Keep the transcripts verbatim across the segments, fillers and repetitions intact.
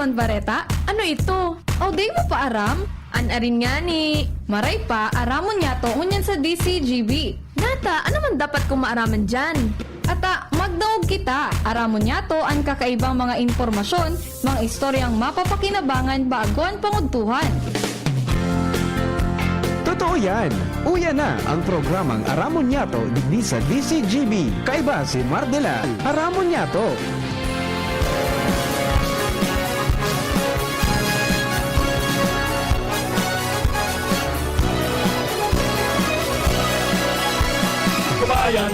Bareta? Ano ito? O, di mo pa aram? An arin ngani. Maray pa, aramon niyato ngunyan sa D C G B. Nata, ano man dapat kong maaraman diyan? Ata, magdangog kita. Aramon niyato an kakaibang mga impormasyon, mga istoryang mapapakinabangan bago an pangudtuhan. Totoo yan! Uya na ang programang Aramon Niyato digdi sa D C G B. Kaiba si Mardela. Aramon Niyato! Kabayan,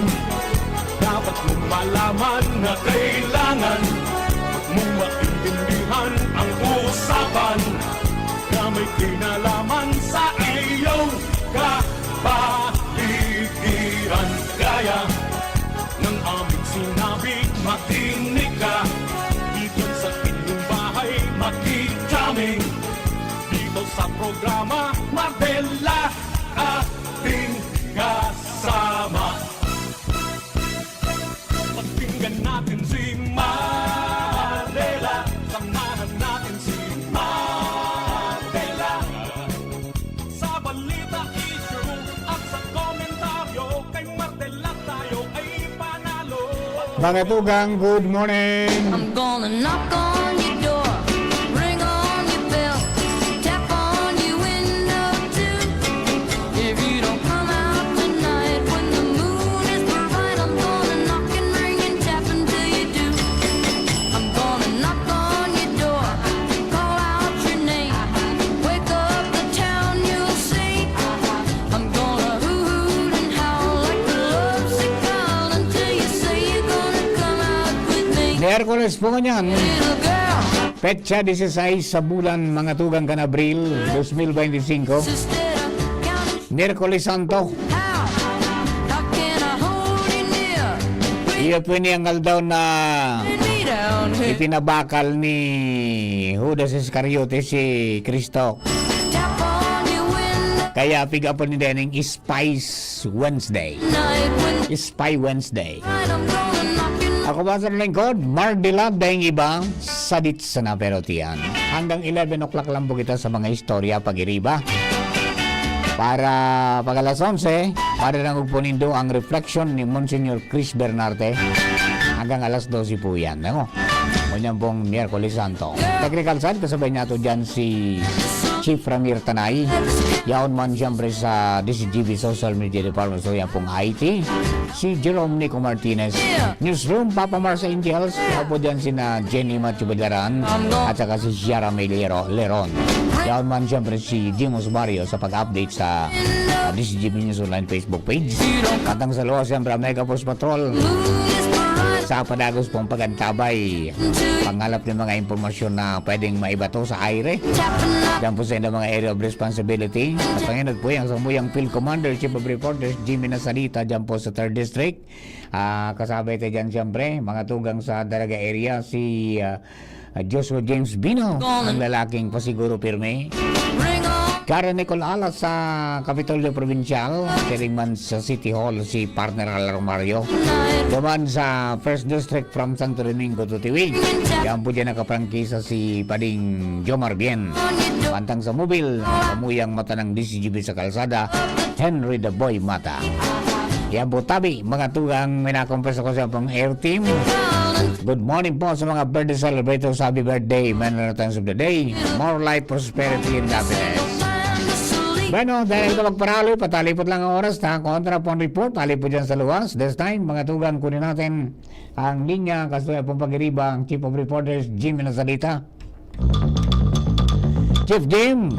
dapat mong malaman na kailangan mong maintindihan ang usapan na may kinalaman sa iyong kapaligiran. Gaya ng aming sinabi, makinig ka. Dito sa inyong bahay, makikita kami. Dito sa programa, Mardela, ating kasama. Pakinggan natin si Mardela. Samahan natin si Mardela. Sa balita, issue at sa komentaryo, kay Mardela tayo ay panalo. Mga tugang, good morning. I'm gonna knock on your door, ring on your bell, tap on your window too. If you don't come out tonight when the moon is bright, I'm gonna knock and ring and tap until you do. I'm gonna knock on your door, call out your name, wake up the town, you'll see. I'm gonna hoot and howl like a lovesick clown until you say you're gonna come out with me. Miyerkules po ngunyan. Little girl. Petsa dieciséis sa bulan, mga tugang, kan Abril, dos mil benti singko. Miyerkules Santo. Iyo po ini ang aldaw na ipinabakal ni Judas Iscariote si Cristo. Kaya pig-apod ni Denning Spice Wednesday. Spy Wednesday. Ako ba sa lingkod? Mardela, daing iba, sadit sana pero tiyan. Hanggang eleven o'clock lang po kita sa mga istorya pag-iriba. Para pag alas onse, para lang po nindo ang reflection ni Monsignor Chris Bernarte. Hanggang alas dose po yan. Ano? Ngunyan pong Miyerkules Santo. Technical side, kasabay niya to dyan si Chief Ramir Tanay. Yaon man siyempre sa D C G B Social Media Department, so yan pong I T. Si Jerome Nico Martinez. Newsroom, Papa Mars Angels. Yaon po dyan sina Jenny Matthew Badaran at saka si Ciara May Lero- Leron. Yaon man siyempre si Jimos Barrio sa pag-update sa, ah, D C G B News Online Facebook page. At ang sa luwas, siyempre, ang Mega Force Patrol. Sa padagos pong pag-antabay, pangalap ng mga impormasyon na pwedeng maibato sa aire. Diyan po sa inyong mga area of responsibility. At panginod po yan sa Muyang Field Commander, Chief of Reporters, Jimmy Nasalita, diyan po sa third District. Ah, kasabay tayo dyan, siyempre, mga tugang sa Daraga area, si, ah, Joshua James Bino, ang lalaking pasiguro pirmi. Karen Nicole Alas sa Kapitolyo Probinsyal, siring man sa City Hall, si Partner Al Romario. Duman sa First District from Santo Domingo to Tiwi. Yan po dyan nakaprangkisa si Pading Jomar Bien. Pantang sa mobil, kamuyang mata ng D C G B sa kalsada, Henry the Boy Mata. Yan po, tabi, mga tugang, minakompresa ko sa pong air team. Good morning po sa mga birthday celebrators. Happy birthday, many returns of the day. More life, prosperity, and happiness. Bueno, dahil ito magparaloy, patalipot lang ang oras, ta. Kontra po ang report, talipot dyan sa luwas. This time, mga tugang, kunin natin ang linya, kastoy pong pag-iriba, ang Chief of Reporters, Jimmy Nazarita. Chief Jim,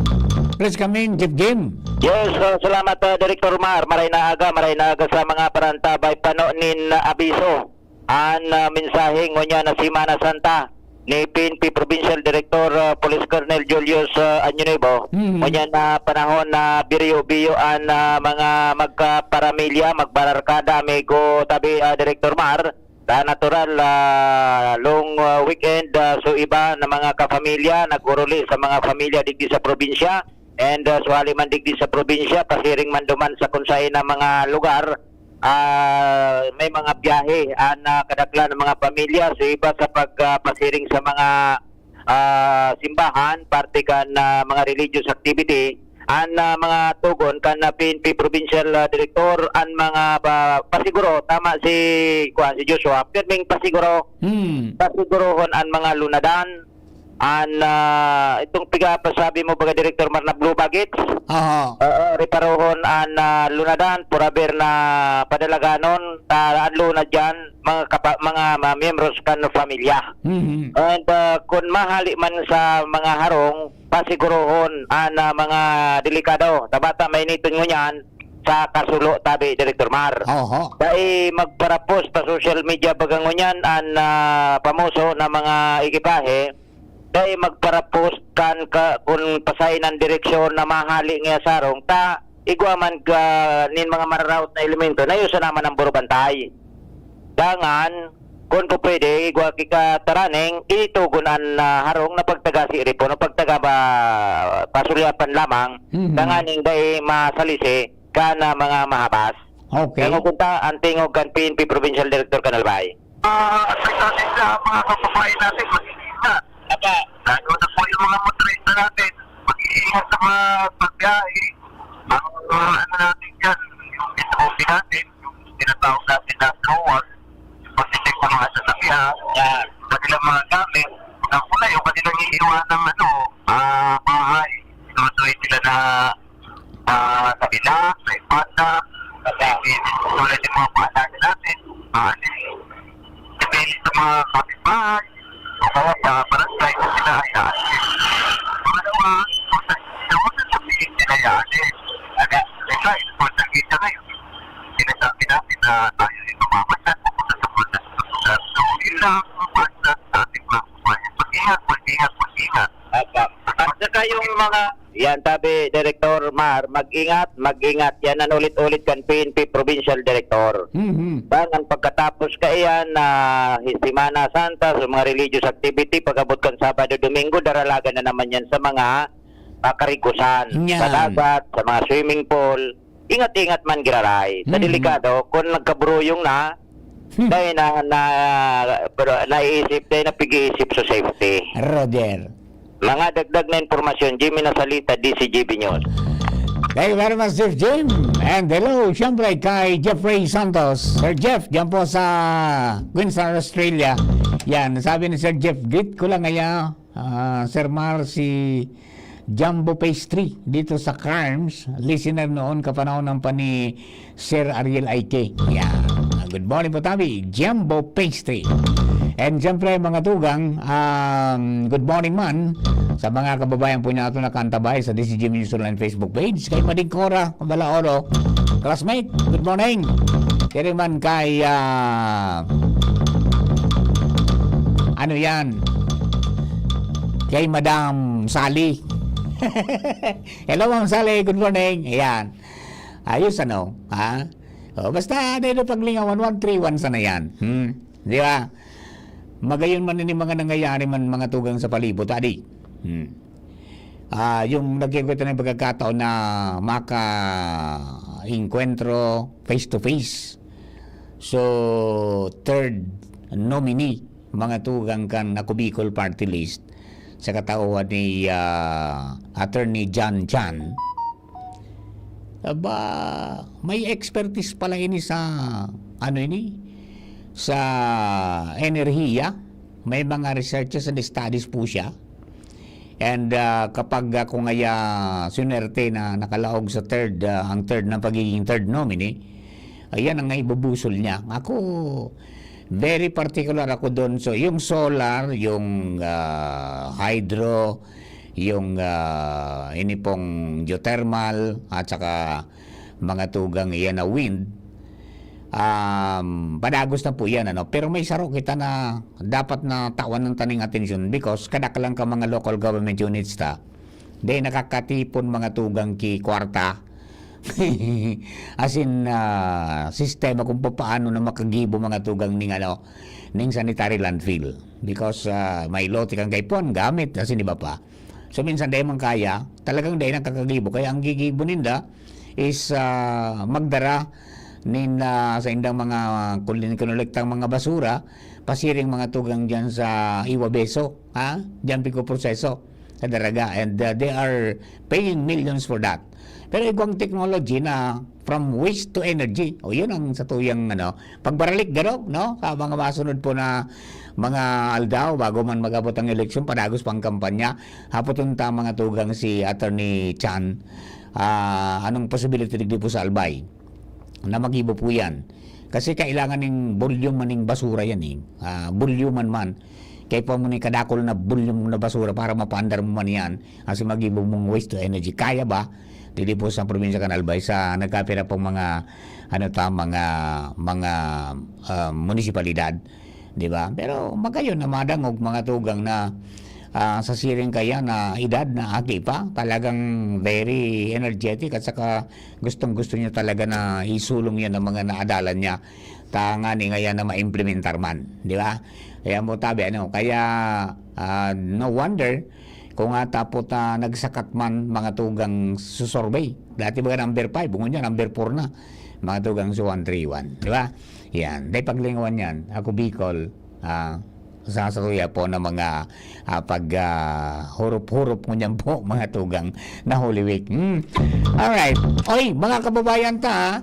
please come in, Chief Jim. Yes, uh, salamat, uh, Director Mar. Maray na aga, maray na aga sa mga parantabay pano nin, uh, abiso. An, uh, mensahe ngunyan na Semana Santa ni P N P Provincial Director, uh, Police Colonel Julius, uh, Año Nuevo. Mhm. Ngunyan na panahon na biyo-biyo an, uh, mga magkaparamilya, magbararkada, amigo, tabi, uh, Director Mar. Sa natural, ah, long, ah, weekend, ah, so iba na mga kapamilya nag-uruli sa mga pamilya digdi sa probinsya. And, ah, suhali man digdi sa probinsya, pasiring man duman sa kunsay na mga lugar, ah, may mga biyahe, ah, na kadaklan ng mga pamilya. So iba sa pag, ah, pasiring sa mga ah, simbahan, parte kan, ah, mga religious activity, an, ah, mga tugon kan, ah, P N P Provincial, ah, Director, an mga pa-, pasiguro, tama si, kuwan, si Joshua, pirming pasiguro, Hmm. pasigurohon an mga lunadan, an, ah, itong pigapasabi mo, baga, Director Mar, na blue baggage? Aha. Oo, reparohon an, ah, lunadan, purabir na padalaganon, ta-, an lunad diyan, mga kapa-, mga, mga miyembros kan pamilya. Mhm. And, ah, kun mahali man sa mga harong, pasigurohon an, ah, mga delikado. Tabata mainiton ngunyan sa kasulo tabi, Director Mar. Oho. Dai magparapos pa social media baga ngunyan an, ah, pamoso na mga ekipahe, dai magparapos kan ka, kun pasainan direksyon na mahali nga sarong ta igwa man ka nin mga mararaot na elemento, nayo sana man ang burubantay. Dangan, kun pupwede, igwa ki kataraning, itugon an, ah, harong na pagtaga si Ripon o pagtaga ba, pasulyapan lamang, Mhm. tanganing dai masalisi kan, ah, mga mahabas. Okay. Kaya kung ta, ang tingog kan P N P Provincial Director kan Albay. Ah, apektado sa mga kababayan natin, mag-iingat. Apa? Lalo na po yung mga motorista natin, mag-iingat sa mga pagbiyahe. Ang, ah, ano natin dyan, yung S O P natin, yung tinatawag natin na drone, yung pag-detect ng mga sasakyan, Yan. kanilang mga gamit, ang kulay, yung kanilang iiwan ng ano, ah, bahay, sinusuway sila na, ah, sa bilang, sa espalda, sa tulad yung mga paalala natin, ah, ano, depende sa mga kapitbahay, o kaya sa barangay na sila ay aalis. Pangalawa, kung sa, kung sa sabihin sila ay aalis. Ano, ito, importante sa ngayon. Sinasabi natin na tayo ay mamamatyan, pupunta sa mga nasa. So, yun lang, basta sa ating mga kababayan. Mag-ingat, mag-ingat, mag-ingat. Apa. At saka yung mga Yan, tabi, Director Mar, mag-ingat, mag-ingat. Yan ang ulit-ulit kan P N P Provincial Director. Mhm. Dangan pagkatapos kaiyan na Semana Santa, sa mga religious activity, pag-abot kan Sabado, Domingo, daralagan na naman yan sa mga, ah, karigusan, Yan. sa dagat, sa mga swimming pool. Ingat-ingat man giraray. Sa Mhm. delikado, kung nagkabruyong na, Hmm. dahil na, na, pero naisip, dahil na pig-iisip sa safety. Roger. Mga dagdag na impormasyon, Jimmy Nasalita, D C G B News. Thank you very much, Sir Jim. And hello, siyempre, kay Jeffrey Santos. Sir Jeff, dyan po sa Queensland, Australia. Yan, sabi ni Sir Jeff, "Greet ko lang ngaya, ah, Sir Mar, si Jumbo Pastry dito sa Carms. Listener noon, kapanahonan pa ni Sir Ariel Aike." Yan. Ah, good morning po, tabi. Jumbo Pastry. And siyempre, mga tugang, um, good morning man sa mga kababayan po natin na kantabay sa D C G News Online Facebook page. Kay Mading Cora Balaoro, classmate, good morning. Kaya man kay, ah, ano yan? Kay Madam Sally. Hello, Ma'am Sally. Good morning. Ayan. Ayos, ano? Ha? O, basta, ano yung paglingawan, one three one sana yan. Hmm? Di ba? Magayon man ini mga nangyayari man, mga tugang sa palibot, adi. Hmm. Ah, yung nagkikita ng pagkakataon na maka-inkwentro face to face. So, third nominee, mga tugang kan Ako Bicol Party List, sa katauhan ni, ah, Attorney John Chan. Aba, may expertise pala ini sa, ano ini, sa enerhiya. May mga researches and studies po siya. And, ah, kapag ako ngaya swinerte na nakalaog sa third, ah, ang third na pagiging third nominee, ayan ang naibubusol niya. Ako, very particular ako doon. So, yung solar, yung, ah, hydro, yung, ah, ini pong geothermal, at saka mga tugang iyan na wind, um, padagos na po yan, ano. Pero may saro kita na dapat na tawan ng taning atensyon because kadaklan ka mga local government units ta, di nakakatipon mga tugang ki kwarta. As in, ah, sistema kung papaano na makagibo mga tugang ning, ano, ning sanitary landfill. Because, ah, may lote kang kaipuhan, gamit, as in, iba pa. So, minsan, dai man kaya, talagang dai nakakagibo. Kaya ang gigibo ninda is, ah, magdara nin, ah, saindang mga kul-, kinolektang mga basura, pasiring mga tugang diyan sa Iwabeso, ha? Diyan pigpoproseso sa Daraga, and, ah, they are paying millions for that. Pero igwang technology na from waste to energy. O, yun ang satuyang, ano, pagbaralik garo, no? Sa mga masunod po na mga aldaw, bago man mag-abot ang eleksyon, padagos pang kampanya, hapoton ta mga tugang si Attorney Chan, ah, anong possibility digdi po sa Albay na magibo po yan? Kasi kailangan ning volume man ning basura yan, eh. Ah, volume man man. Kaya pa mo ni kadakol na volume na basura para mapaandar mo man yan. Kasi magibo mong waste to energy. Kaya ba? Dili po sa probinsya kan Albay, sa nagkapira pong mga, ano ta, mga, mga, ah, munisipalidad, di ba? Pero magayon na madangog mga tugang na, ah, sa siring kaya na edad na aki pa, talagang very energetic at saka gustong-gusto niya talaga na isulong yan ang mga naadalan niya. Tanganing ngayon na maimplementar man, di ba? Kaya mo tabi, ano, kaya, ah, no wonder kung nga tapot, ah, nagsakat man mga tugang susurbey. Dati baga number five, ngunyan number four na. Mga tugang si one three one, di ba? Yan, dahil paglingawan yan. Ako Bicol, ah, sa satuya po ng mga, ah, pag, ah, hurup-hurup ngunyan po, mga tugang na Holy Week. Hmm. Alright. Oy, mga kababayan ta, ah.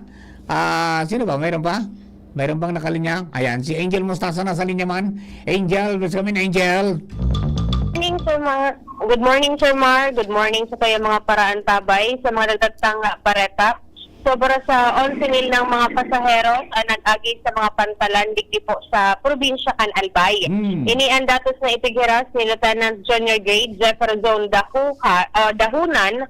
Ah, sino ba? Mayroon pa? Mayroon bang nakalinya? Ayan, si Angel Mostasa nasa linya man. Angel, gusto kami na Angel. Morning, Sir Mar. Good morning, Sir Mar. Good morning sa kayo mga paraantabay, sa mga nagtatanga bareta. Sobra sa onse mil ng mga pasahero ang nag-agi sa mga pantalan digdi po sa probinsya kan Albay. Hmm. Ini ang datos na ipighiras ni Lieutenant Junior Grade Jefferson Dahuha, ah, Dahunan,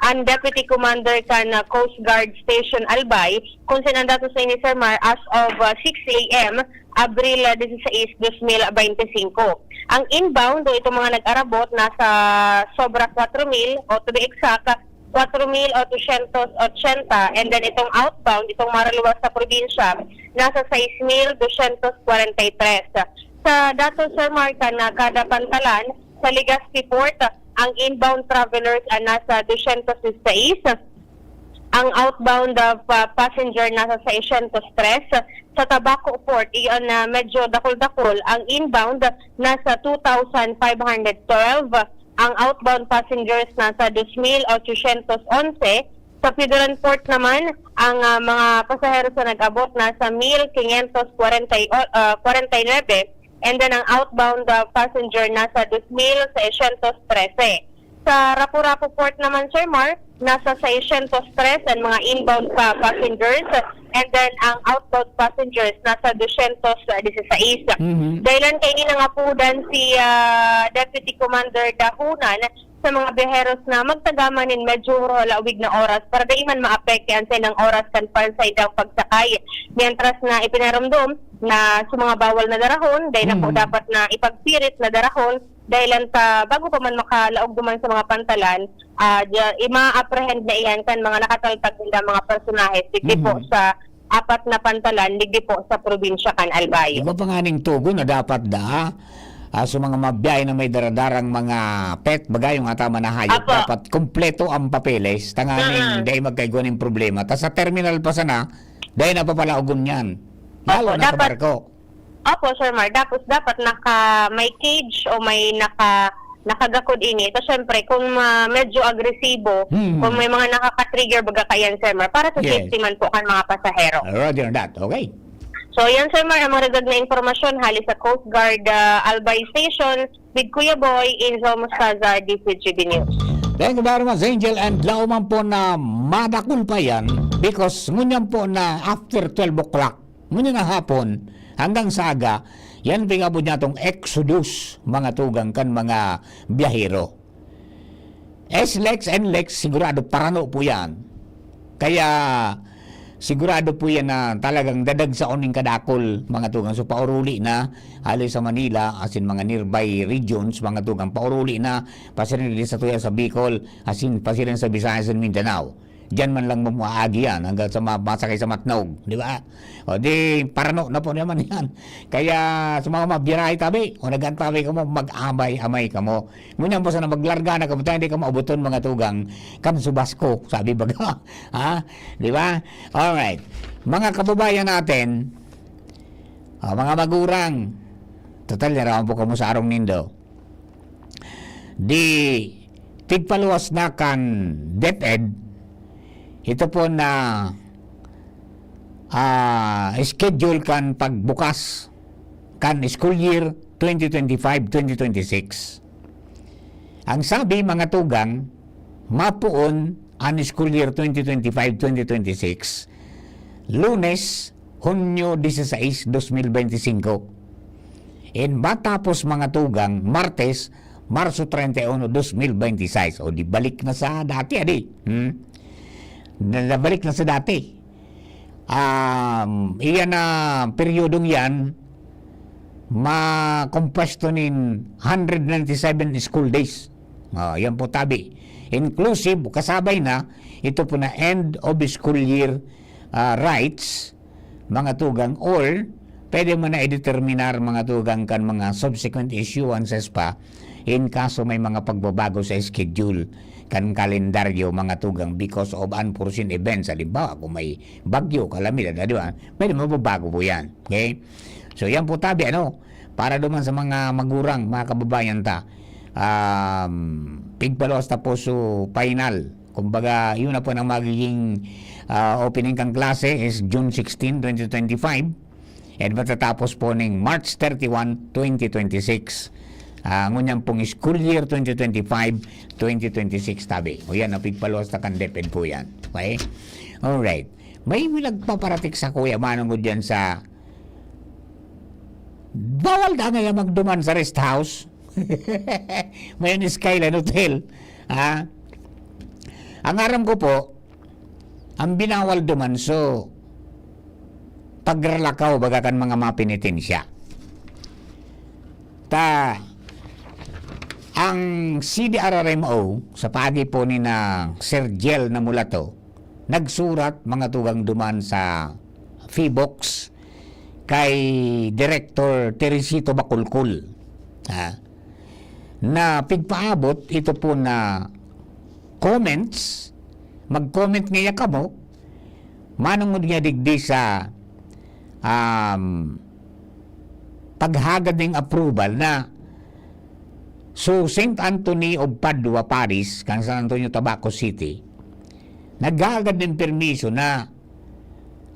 ang Deputy Commander kan, ah, Coast Guard Station Albay, kung saan ang datos na ini, Sir Mar, as of, ah, six A M, Abril, ah, dieciséis, dos mil veinticinco. Ang inbound o itong mga nag-arabot nasa sobra kwatro mil o to be exact, kwatro mil otosyentos ochenta, and then itong outbound, itong maraluwas sa probinsya, nasa sais mil dosyentos kwarenta y tres. Sa datos, Sir Mark, na kada pantalan, sa Legazpi Port, ang inbound travelers ay nasa dosyentos sais, ang outbound, ah, pa-, passenger nasa seiscientos tres. Sa Tabaco Port, iyon na medyo dakul-dakul, ang inbound nasa two thousand five hundred twelve, ang outbound passengers nasa dos mil ochocientos onse. Sa Pidoran Port naman, ang, ah, mga pasahero sa nag-abot nasa mil quinientos kwarenta y, ah, kwarenta y nuebe, and then ang outbound, ah, passenger nasa dos mil seiscientos trese. Sa Rapu-Rapu Port naman, Sir Mar, nasa seiscientos tres ang mga inbound pa passengers, and then ang outbound passengers nasa dosyentos disisais. Mhm. Dahilan kaini nangapudan si, ah, Deputy Commander Dahunan sa mga biyaheros na magtagama nin medyo halawig na oras para dai man maapekte an saindang oras kan pansaindang pagsakay. Mientras na ipinarumdom na sa mga bawal na darahon, dai na po Mhm. dapat na ipagpirit na darahon, dahilan ta bago pa man makalaog duman sa mga pantalan, ah, dia, i-ma-apprehend na iyan kan mga nakataltag nila mga personahe, digdi po Mhm. sa apat na pantalan, digdi po sa probinsya kan Albay. Iba pa nga ning tugon na dapat da, ah, sa mga mabiyahe na may daradarang mga pet, bagay, yung ata manahayop, Apo. Dapat kompleto ang papeles, tanganing Mm. dai magkaigwa ning problema. Ta sa terminal pa sana, dai na papalaogon yan. Lalo Opo, na sa dapat barko. Opo, Sir Mar. Tapos dapat naka, may cage o may naka, nakagakod ini. So, syempre, kung, ah, medyo agresibo, Hmm. kung may mga nakaka-trigger, baga kaiyan, Sir Mar, para sa Yes. safety man po kan mga pasahero. Roger that. Okay. So, yan, Sir Mar, ang mga dagdag na impormasyon hali sa Coast Guard, ah, Albay Station with Kuya Boy, Angel Mostaza, D C G B News. Thank you very much, Angel. And laoman po na madakul pa yan because ngunyan po na after twelve o'clock, ngunyan na hapon, hanggang sa aga, yan pigabot niya tong exodus, mga tugang kan mga biyahero. S-Lex, N-Lex, sigurado parano po yan. Kaya sigurado po yan na talagang dadagsaon ning kadakol, mga tugang. So, pauruli na, hali sa Manila, asin mga nearby regions, mga tugang, pauruli na, pasiring sa tuya sa Bicol, asin pasiring sa Visayas and Mindanao. Diyan man lang maagi yan hanggang sa ma-, masakay sa matnog, di ba? O di, parano na po naman yan. Kaya sa mga mabiyarahe tabi, o nag-antabi kamo, mag-amay-amay kamo. Ngunyan po sana maglarga na kamo, tayo hindi ka maabuton mga tugang, kan subasko, sabi baga. Ha? Di ba? Alright. Mga kababayan natin, ah, mga magurang, total, naraman po kamo sa arong nindo. Di, tigpaluwas na kan DepEd, ito po na, ah, schedule kan pagbukas kan school year twenty twenty-five, twenty twenty-six. Ang sabi, mga tugang, mapoon an school year twenty twenty-five, twenty twenty-six, Lunes, Hunyo dieciséis, dos mil beintisinko. And matapos, mga tugang, Martes, Marso treinta y uno, dos mil beintiseis. O di balik na sa dati, adi. Hmm? Na-, nabalik na sa dati. Um, iyan na peryodong yan, makompuesto nin hundred ninety-seven school days. Ah, yan po tabi. Inclusive, kasabay na, ito po na end of school year, ah, rites, mga tugang, or pwede mo na i-determinar, mga tugang, kan mga subsequent issuances pa, in kaso may mga pagbabago sa schedule kan kalendaryo, mga tugang, because of unforeseen events. Halimbawa, kung may bagyo, kalamidad, di ba? Pwede mababago po yan. Okay? So, yan po tabi, ano? Para duman sa mga magurang, mga kababayan ta, um, pigpaluwas ta po so final. Kumbaga, yun na po ang magiging, ah, opening kan klase is June sixteen, twenty twenty-five. And matatapos po ning March thirty-one, twenty twenty-six. Ah, ngunyan pong school year twenty twenty-five, twenty twenty-six tabi. O yan, napigpaluwas na kan DepEd po yan. Okay? Alright. May nagpaparatik sa kuya, manong ko dyan sa bawal da ngayon magduman sa rest house. May Skyline Hotel. Ha? Ang aram ko po, ang binawal duman, so, pagralakaw, baga kan mga mapenitensya. Ta, ang C D R R M O, sa pagi po ni na Sir Jel na mulato, nagsurat, mga tugang, duman sa PHIVOLCS kay Director Teresito Bacolcol, ha, na pigpaabot ito po na comments, mag-comment ngaya kamo, manongod nga digdi sa, um, paghagad ning approval na so Saint Anthony of Padua Parish, kan San Antonio, Tabaco City, naghagad nin permiso na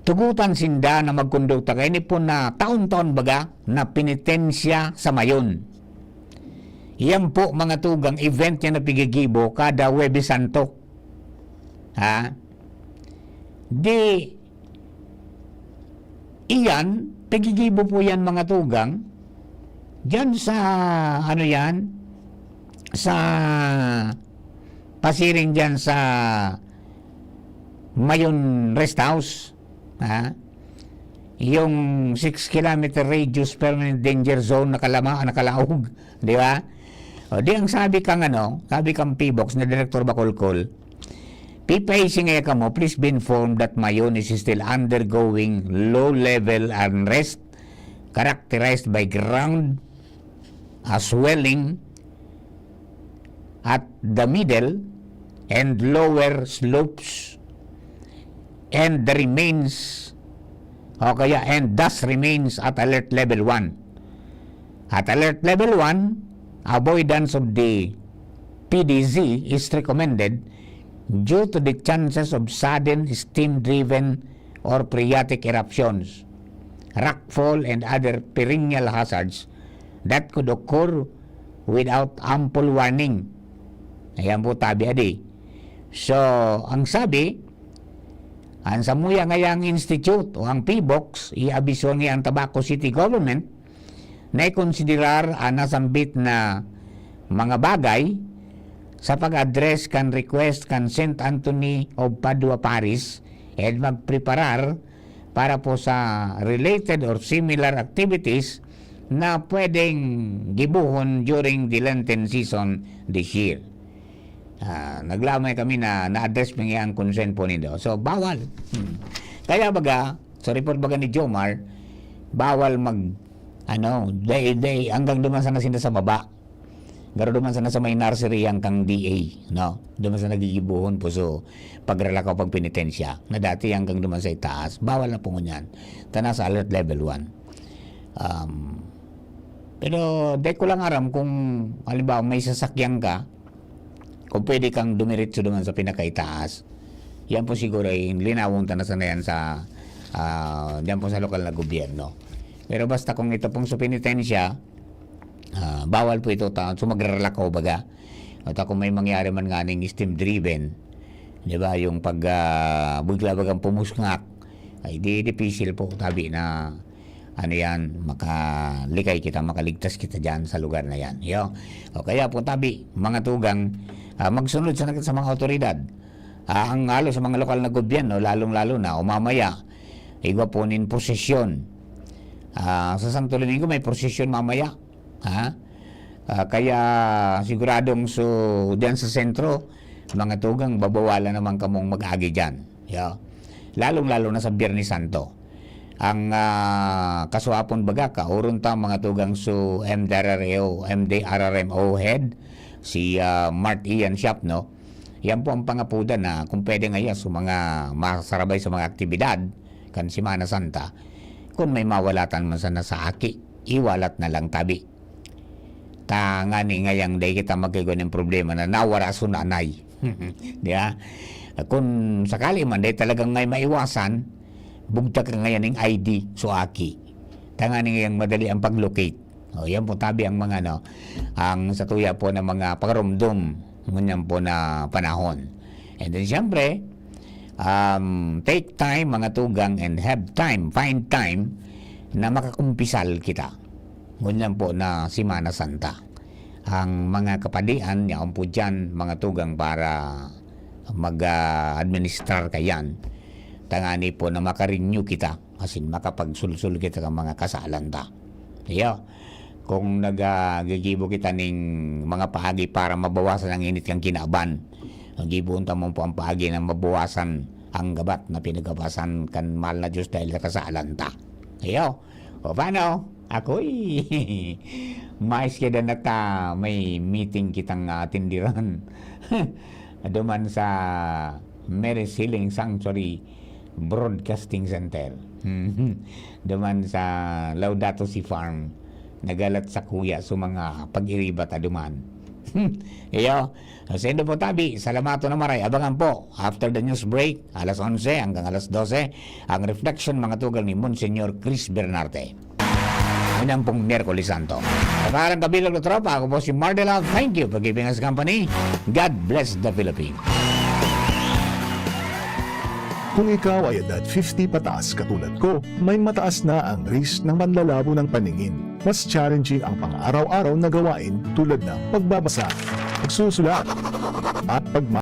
tugutan sinda na magkondukta kaini po na taon-taon baga na penitensya sa Mayon. Iyan po, mga tugang, event niya na pigigibo kada Huwebes Santo. Ha? Di, iyan, pigigibo po yan, mga tugang. Diyan sa, ano yan? Sa pasiring diyan sa Mayon Rest House, ha? Yung six kilometer radius permanent danger zone nakalama-, nakalaog, di ba? O, di ang sabi kang ano, sabi kang PHIVOLCS na Director Bacolcol, "P P I C ngaya kamo, please be informed that Mayon is still undergoing low-level unrest characterized by ground, ah, swelling at the middle and lower slopes, and the remains, o kaya, and thus remains at alert level one. At alert level one, avoidance of the P D Z is recommended due to the chances of sudden steam-driven or phreatic eruptions, rockfall, and other perennial hazards that could occur without ample warning." Ayan po, tabi adi. So, ang sabi, ang samuya ngayang institute o ang PHIVOLCS, iabiso niya ang Tabaco City Government na ikonsiderar ang nasambit na mga bagay sa pag-address kan request kan Saint Anthony of Padua Parish and magpreparar para po sa related or similar activities na pwedeng gibohon during the Lenten season this year. Ah, naglamay kami na na-address mi ang concern po nindo. So, bawal. Hmm. Kaya baga, sa report baga ni Jomar, bawal mag, ano, day, day, hanggang duman sana sinda sa baba. Garo duman sana sa may nursery ang kang D A, no? Duman sa nagigibuhon po, so, pagralakaw, pagpenitensya, na dati hanggang duman sa itaas. Bawal na po ngunyan. Tana sa alert level one. Um, pero di ko lang aram kung, halimbawa, may sasakyan ka, kung pwede kang dumiretso duman sa pinakaitaas. Yan po siguro ay linawon ta na sana yan sa, ah, diyan po sa lokal na gobyerno. Pero basta kung ito pong sa penitensya, ah, bawal po ito ta-, so magraralakaw baga. At kung may mangyari man nga ning steam driven, di ba, yung pag, ah, bigla bagang pumusngak, ay di, dipisil po, tabi na, ano yan, makalikay kita, makaligtas kita dyan sa lugar na yan. Yo. O kaya po, tabi, mga tugang, ah, magsunod sa, sa mga otoridad. Ah, ang halos sa mga lokal na gobyerno, lalong-lalo na, o mamaya, igwa po nin prosesyon. Ah, sa Santo Domingo, may prosesyon mamaya. Ha? Ah, kaya siguradong so, diyan sa sentro, mga tugang, babawalan naman kamong mag-agi diyan. Yeah. Lalong-lalo na sa Biyernes Santo. Ang, ah, kasuapon baga, kaoron ta mga tugang so M D R R O, M D R R M O head, si, ah, Mart Ian Siap, no? Yan po ang pangapudan na kung pwede nga iya sa mga masarabay sa mga aktibidad kan Semana Santa, kung may mawalatan man sana sa aki, iwalat na lang tabi. Tangani ngayang day kita magkaigo ng problema na nawara so nanay. Di ba? Kung sakali man, day talagang ngay maiwasan, bugtak ka ngayon ng I D, so aki. Tangani ngayang madali ang pag-locate. O, yan po tabi ang mga, ano, ang sa tuya po ng mga pakarumdom, ngunyan po na panahon. And then, siyempre, um, take time, mga tugang, and have time, find time na makakumpisal kita. Ngunyan po na Semana Santa. Ang mga kapadian, yaon po dyan, mga tugang, para mag-administrar kayan. Tangani po na makarenew kita, asin makapagsulsol kita kan mga kasalan ta. Iyo, kung nagagigibo kita ning mga paagi para mabawasan ang init kan kinaban, gibohon ta man po ang paagi na mabawasan ang gabat na pinagabasan kan mahal na Diyos dahil sa kasalan ta. Iyo, o paano? Ako'y mais kaya na ta may meeting kitang atindiran. Duman sa Mary's Healing Sanctuary Broadcasting Center. Duman sa Laudato Si Farm, nagalat sa kuya sa mga pag-iriba ta duman. Iyo, sendo po tabi, salamaton na maray. Abangan po, after the news break, alas onse hanggang alas dose, ang reflection mga tugang ni Monsignor Chris Bernarte. Unang pong Miyerkules Santo. Sa pangalan kabilang na tropa, ako po si Mardela. Thank you for giving us company. God bless the Philippines. Kung ikaw ay edad fifty pataas katulad ko, may mataas na ang risk ng panlalabo ng paningin. Mas challenging ang pang-araw-araw na gawain tulad ng pagbabasa, pagsusulat, at pagma-